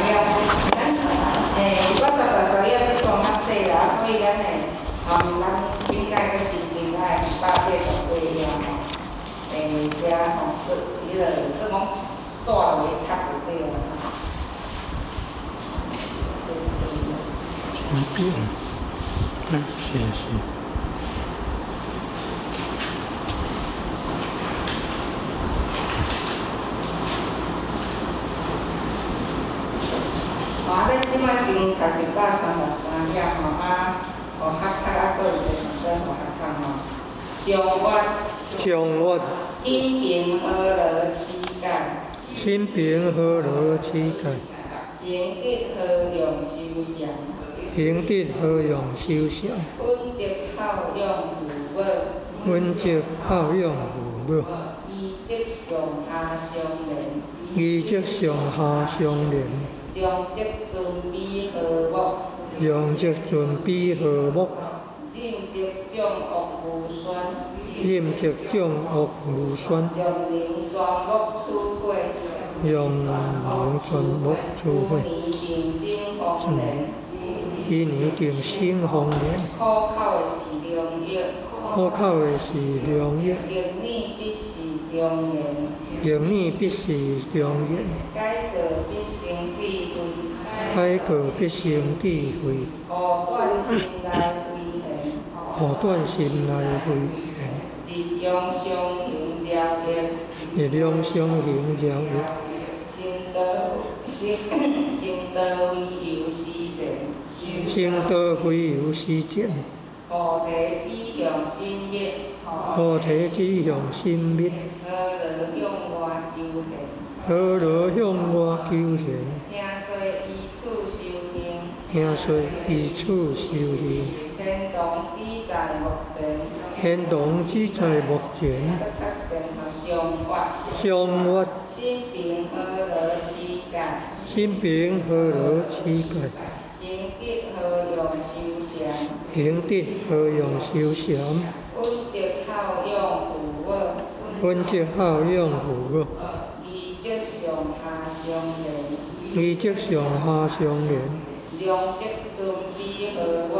頁，咱138頁你講較短啦，所以咱會吼，咱頂擺個時陣愛188頁吼，遮吼，彼個算講煞落去讀就對啦。前邊，是是。啊，咱這擺先讀133頁吼，啊，予學讀啊，閣有一個同學予學讀吼。上月。上月。心平和樂持戒。心平和樂持戒。行德和用修禪。行德和用修禪。穩積孝養父母。穩積孝養父母。儀則上下相連。儀則上下相連。常則尊卑和睦。常則尊卑和睦。忍則眾惡無宣。忍則眾惡無宣。用能專目處火。用能專目處火。一年定心豐年。一年定心豐年。苦口的是良藥。苦口的是良藥。逆耳必是忠言。逆耳必是忠言。改過必生智慧。改過必生智慧。護短心內非閒。護短心內非閒。日用常行療益。日用常行療益。成道成成道唯由時前。成道唯由時前。菩提指向心密。菩提指向心密。何樂向外求現。何樂向外求現。聽說依處修行。聽說依處修行。天堂只在目前。天堂只在目前。上月。上月。心平和樂持戒。心平和樂持戒。行德和用修禪。行德和用修禪。穩積孝養父母。穩積孝養父母。儀則上下相連。儀則上下相連。常則尊卑和睦。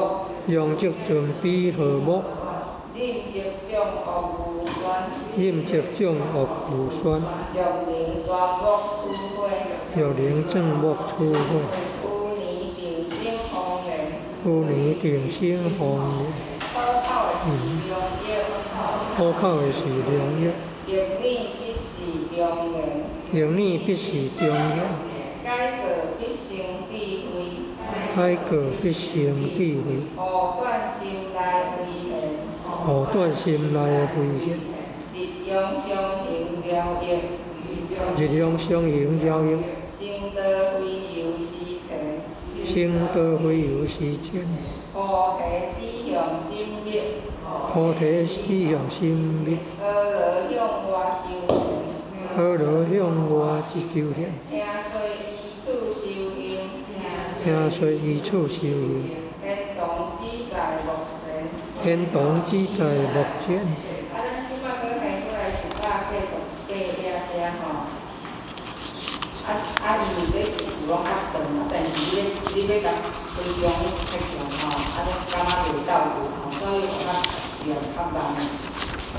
常則尊卑和睦。忍則眾惡無宣。忍則眾惡無宣。若能專目處火。若能專目處火。有年定生豐年。有年定生豐年。苦口的是良藥。苦口的是良藥。逆耳必是忠言。逆耳必是忠言。改過必生智慧。改過必生智慧。護短心內非閒。護短心內非閒。日用常行療益。日用常行療益。成道唯由時前。成道唯由時前。菩提指向心密。菩提指向心密。何樂向外求現。何樂向外求現。聽說依處修行。聽說依處修行。天堂只在目前。天堂只在目前。啊，咱這擺閣現過來188頁遮吼。啊啊，因為這字攏較長啊，但是你欲共規張睇起來吼，啊，攏感覺袂鬥有吼，所以我較念較慢，吼，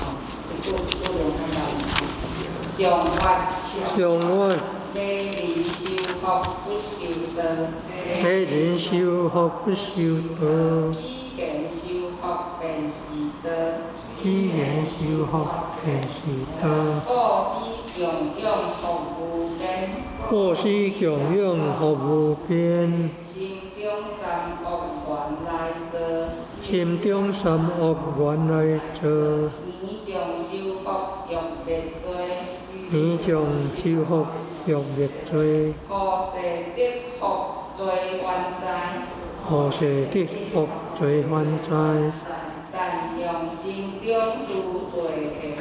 一句一句念較慢。上月。上月。迷人修福不修道。迷人修福不修道。只言修福便是道。只言修福便是道。布施供養福無邊。布施供養福無邊。心中三惡願來做。心中三惡願來做。年將修福欲滅罪。年將修福欲滅罪。何世得福罪還在？何世得福罪還在？但向心中除罪緣。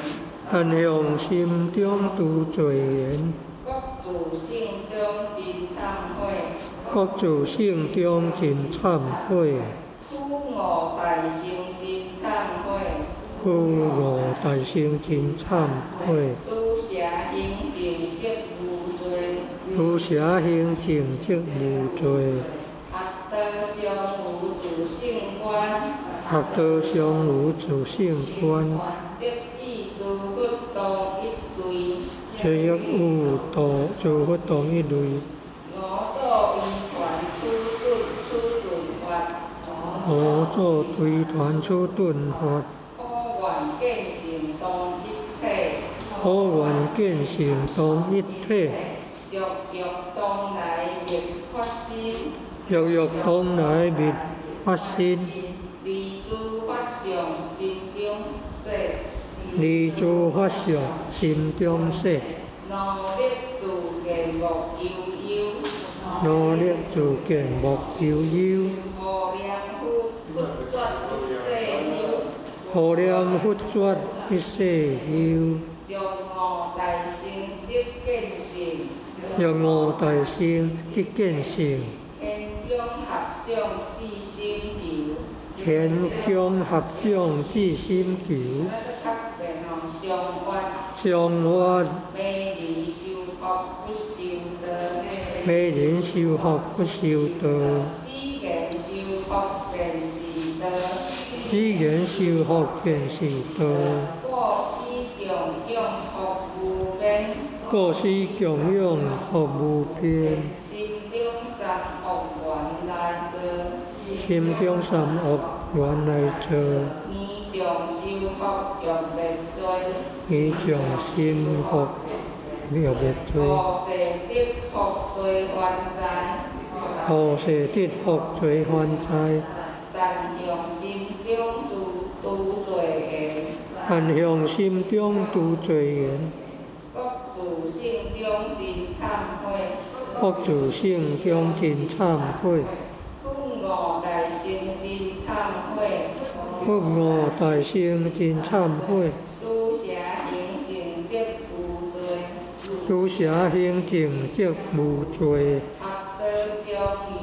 但向心中除罪緣。各自性中真懺悔。各自性中真懺悔。普五大乘真懺悔。普五大乘真懺悔。諸邪行淨則無罪。攄邪行淨則無罪。學道常有自性觀，學道常有自性觀，則與諸佛同一類。則與諸佛同一類。五祖隨傳此頓此頓法，五祖隨傳此頓法，普願見性同一體，普願見性同一體，濁欲當來滅法身，濁欲當來滅法身，離諸法相心中洗，離諸法相心中洗，努力自見莫悠悠，努力自見莫悠悠，護念佛佛絕一世休，護念佛絕一世休，將悟大乘得見性，將悟大乘得見性，牽強合掌至心求。牽強合掌至心求，咱閣讀一遍吼，上願上願迷人修福不修道，迷人修福不修道，只言修福便是道，只言修福便是道，布施供養福無邊，布施供養福無邊，心中三惡緣來造，心中三惡緣來造，依將修福欲滅罪，依將心福欲滅罪，後世得福罪還在，後世得福罪還在，但向心中除除罪緣，但向心中除罪緣，復自性中真懺悔，復自性中真懺悔，佛悟大乘真懺悔，佛悟大乘真懺悔，攄邪行淨則無罪，攄邪行淨則無罪，學道常於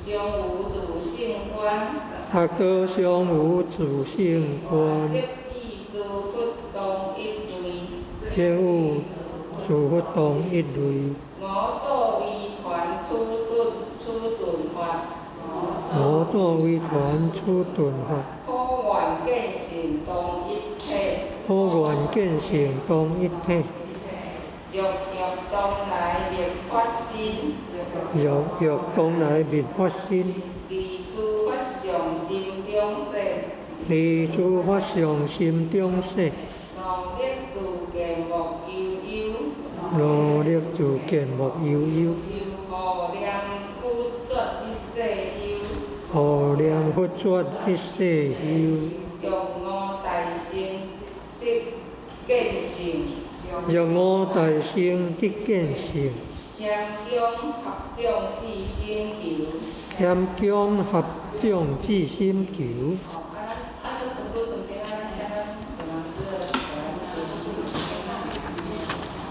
常有自性觀，學道常有自性觀，則與諸佛同一類，則與諸佛同一類。五祖隨傳此頓此頓法，五祖隨傳此頓法，普願見性同一體，普願見性同一體，濁欲當來滅法身，濁欲當來滅法身，離諸法相心中洗，離諸法相心中洗，努力自見莫悠悠，努力自見莫悠悠，護念佛絕一世休，護念佛絕一世休，欲悟大乘得見性，欲悟大乘得見性，謙恭合掌至心求。謙恭合掌至心求。啊，咱啊，閣剩幾分鐘啊？